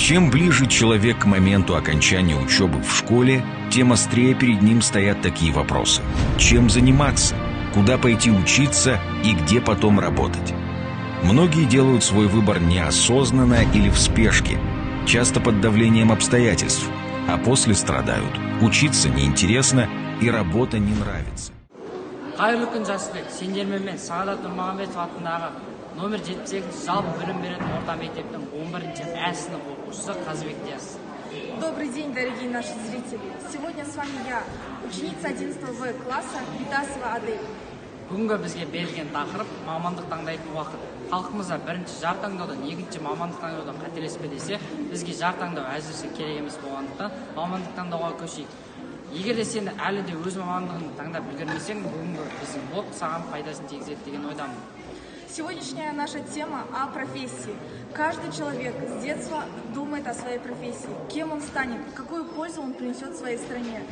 Чем ближе человек к моменту окончания учебы в школе, тем острее перед ним стоят такие вопросы. Чем заниматься? Куда пойти учиться и где потом работать? Многие делают свой выбор неосознанно или в спешке, часто под давлением обстоятельств, а после страдают. Учиться неинтересно и работа не нравится. Қайырлы күн, жас түлек! Сендермен мен, Сағадат Нұрмағамбетов атындағы номер 72 жалпы білім беретін орта мектептің 11 ә сынып оқушысы Қазыбек Диас. Добрый день, дорогие наши зрители! Сегодня с вами я, ученица 11 В класса Битасова Адель. Бүгінгі бізге берілген тақырып: мамандық таңдайтын уақыт. Халқымызда бірінші жар таңдаудан, екінші мамандық таңдаудан қателеспе десе, бізге жар таңдау әзірше керек емес болғандықтан, мамандық таңдауға көшейік. Егер де сен әлі де өз мамандығыңды таңдап үлгермесең, бүгінгі біздің блог саған пайдасын тигізеді деген ойдамын. Сегодняшняя наша тема о профессии. Каждый человек с детства думает о своей профессии, кем он станет, какую пользу он принесет своей стране.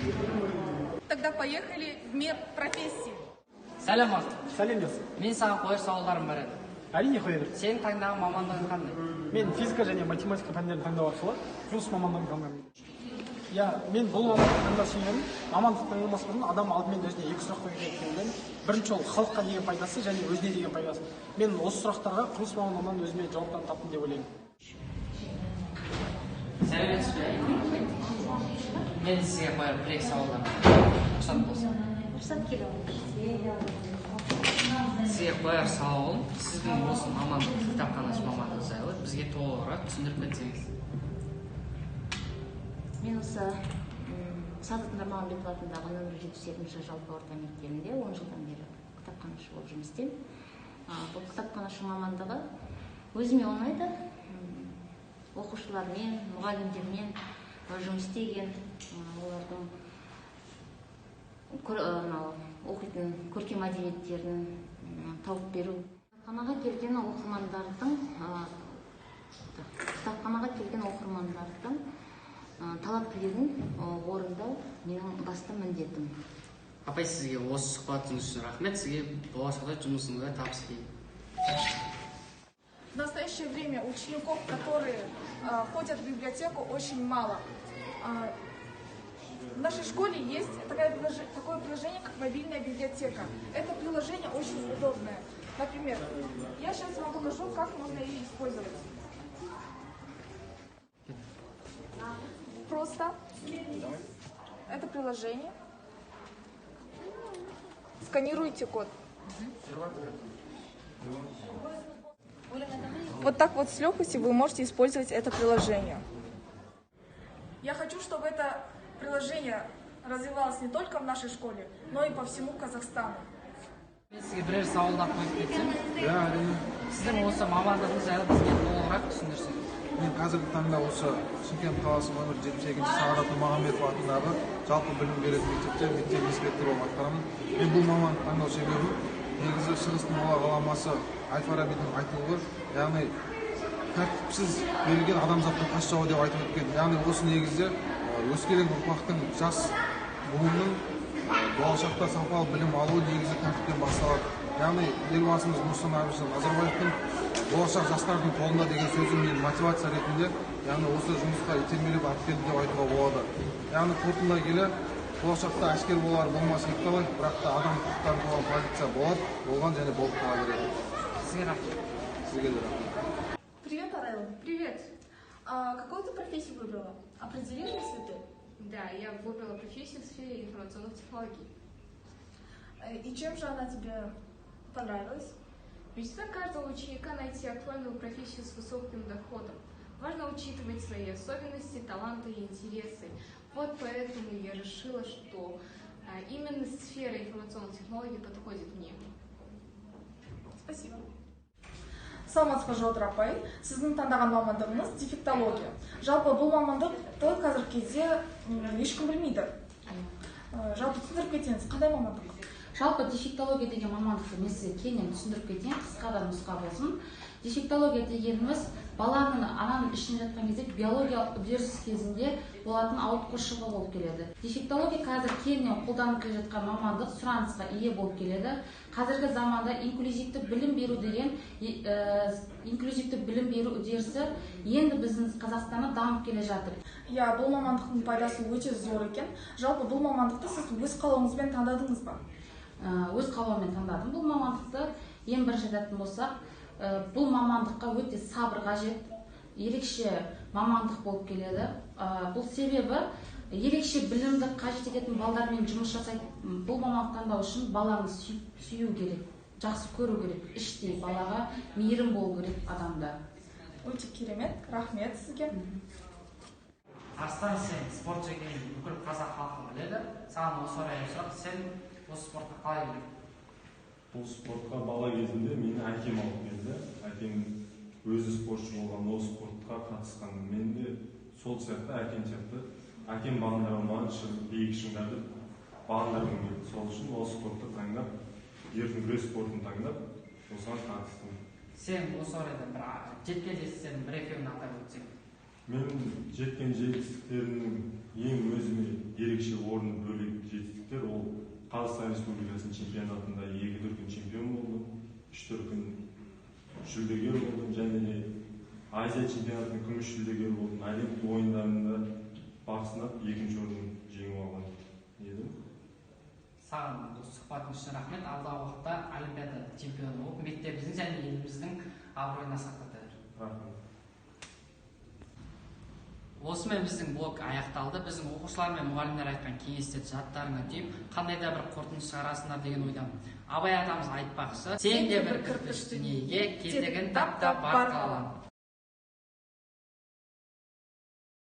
Тогда поехали в мир профессий. Сәлем, Артур! Сәлем, Диас! Мен саған қояр сауалдарым бар еді. Әрине, қоя бер. Сенің таңдаған мамандығың қандай? Мен физика және математика пәндерін таңдау арқылы құрылыс мамандығын таңдадым. Иә, мен бұл мамандықты таңдау себебім, мамандық таңдамас бұрын адам алдымен өзіне екі сұрақ қою керек деп ойлаймын. Бірінші, ол халыққа деген пайдасы және өзіне деген пайдасы. Мен осы сұрақтарға құрылыс мамандығынан өзіме жауаптарын таптым деп ойлаймын. Сәлеметсіз бе! Мен сізге қояр бір екі сауалдарым бар, рұқсат болса. Рұқсат, келе. Сізге қояр сауалым: сіздің осы мамандық, кітапханашы мамандығы жайлы бізге толығырақ түсіндіріп кетсеңіз. Мен осы Сағадат Нұрмағамбетов атындағы нөмір 72 жалпы орта мектебінде 10 жылдан бері кітапханашы болып жұмыс істеймін. Бұл кітапханашы мамандығы өзіме ұнайды. Оқушылармен, мұғалімдермен жұмыс істеген, олардың мынау оқитын көркем әдебиеттерін тауып беру. Кітапханаға келген оқырмандардың талап тілегін орындау менің басты міндетім. Апай, сізге осы сұхбатыңыз үшін рахмет. Сізге болашақта жұмысыңызда табыс тілеймін. В настоящее время учеников, которые ходят в библиотеку, очень мало. В нашей школе есть такое приложение, как мобильная библиотека. Это приложение очень удобное. Например, я сейчас вам покажу, как можно ее использовать. Просто это приложение. Сканируйте код. Вот так вот с легкостью вы можете использовать это приложение. Я хочу, чтобы это приложение развивалось не только в нашей школе, но и по всему Казахстану. Мен сізге бірер сауалдар қойып кетсем. Иә, әрине. Сіздің осы мамандығыңыз жайлы бізге толығырақ түсіндірсеңіз. Мен қазіргі таңда осы Шымкент қаласы нөмір 72 Сағадат Нұрмағамбетов атындағы жалпы білім беретін мектепте мектеп инспекторы болып атқарамын. Мен бұл мамандықты таңдау себебім, негізі шығыстың ұлы ғаламасы әл Фарабидің айтуы, яғни тәртіпсіз берілген адамзаттың қас жауы деп айтып өткен. Яғни осы негізде өскелең ұрпақтың, жас буынның болашақта сапалы білім алуы негізі тәртіптен басталады. Яғни Елбасымыз Нұрсұлтан Әбішұлы Назарбаевтың «Болашақ жастардың қолында» деген сөзі мені мотивация ретінде, яғни осы жұмысқа итермелеп алып келді деп айтуға болады. Яғни қорытындылай келе, болашақта әскер болар болмас екіталай, бірақ та адам құқықтарын қорғаған полиция болады, болған және болып қала береді. Сізге рахмет. Сізге де рахмет. Привет, Арайла. Привет. А какую ты профессию выбрала? Определилась ли ты? Да, я выбрала профессию в сфере информационных технологий. И чем же она тебе понравилась? Мечта каждого ученика — найти актуальную профессию с высоким доходом. Важно учитывать свои особенности, таланты и интересы. Вот поэтому я решила, что именно сфера информационных технологий подходит мне. Спасибо. Саламатсыз ба, Жаудыр апай! Сіздің таңдаған мамандығыңыз — дефектология. Жалпы бұл мамандықты қазіргі кезде ешкім білмейді. Жалпы түсіндіріп кетсеңіз, қандай мамандық? Жалпы дефектология деген мамандықты мен сізге кеңінен түсіндіріп кетейін, қысқа да нұсқа болсын. Дефектология дегеніміз баланың ананың ішінде жатқан кезде биологиялық үдеріс кезінде болатын ауытқушылығы болып келеді. Дефектология қазір кеңінен қолданылып келе жатқан мамандық, сұранысқа ие болып келеді. Қазіргі заманда инклюзивті білім беру деген инклюзивті білім беру үдерісі енді біздің Қазақстанда дамып келе жатыр. Иә, бұл мамандықтың пайдасы өте зор екен. Жалпы бұл мамандықты сіз өз қалауыңызбен таңдадыңыз ба? Өз қалауыммен таңдадым бұл мамандықты. Ең бірінші айтатын болсақ, бұл мамандыққа өте сабыр қажет, ерекше мамандық болып келеді. Бұл себебі ерекше білімді қажет ететін балдармен жұмыс жасайды. Бұл мамандық таңдау үшін баланы сүю керек, жақсы көру керек, іштей балаға мейірім болу керек адамда. Өте керемет, рахмет сізге. Арыстан, сен спортшы екеніңді бүкіл қазақ халқы біледі. Саған осы орайда сұрақ: сен осы спортқа қалай келдің? Бұл спортқа бала кезімде мені әкем алып келді. Әкем өзі спортшы болған, ол спортқа қатысқан. Мен де сол сияқты, әкем сияқты, әкем бағындыра алмаған биік шыңдарды бағындырғым келді. Сол үшін ол спортты таңдап, еркін күрес спортын таңдап, осыған қатыстым. Сен осы орайда бір жеткен жетістіктердің бір екеуін атап өтсең. Менің жеткен жетістіктерімнің ең өзіме ерекше орны бөлек жетістіктер ол Қазақстан Республикасының чемпионатында 2 дүркін чемпион болдым, 3 дүркін жүлдегер болдым және де Азия чемпионатының күміс жүлдегері болдым. Әлем ойындарында бақ сынап, екінші орын жеңіп алған едім. Саған осы сұхбатың үшін рахмет. Алдағы уақытта Олимпиада чемпионы болып, мектебіміздің және еліміздің абыройын асқақтата бер. Рахмет. Осымен біздің блог аяқталды. Біздің оқушылар мен мұғалімдер айтқан кеңестерді жаттарыңа түйіп, қандай да бір қорытынды шығарасыңдар деген ойдамын. Абай атамыз айтпақшы, сен де бір кірпіш дүниеге, кетігін тап та бар қалам.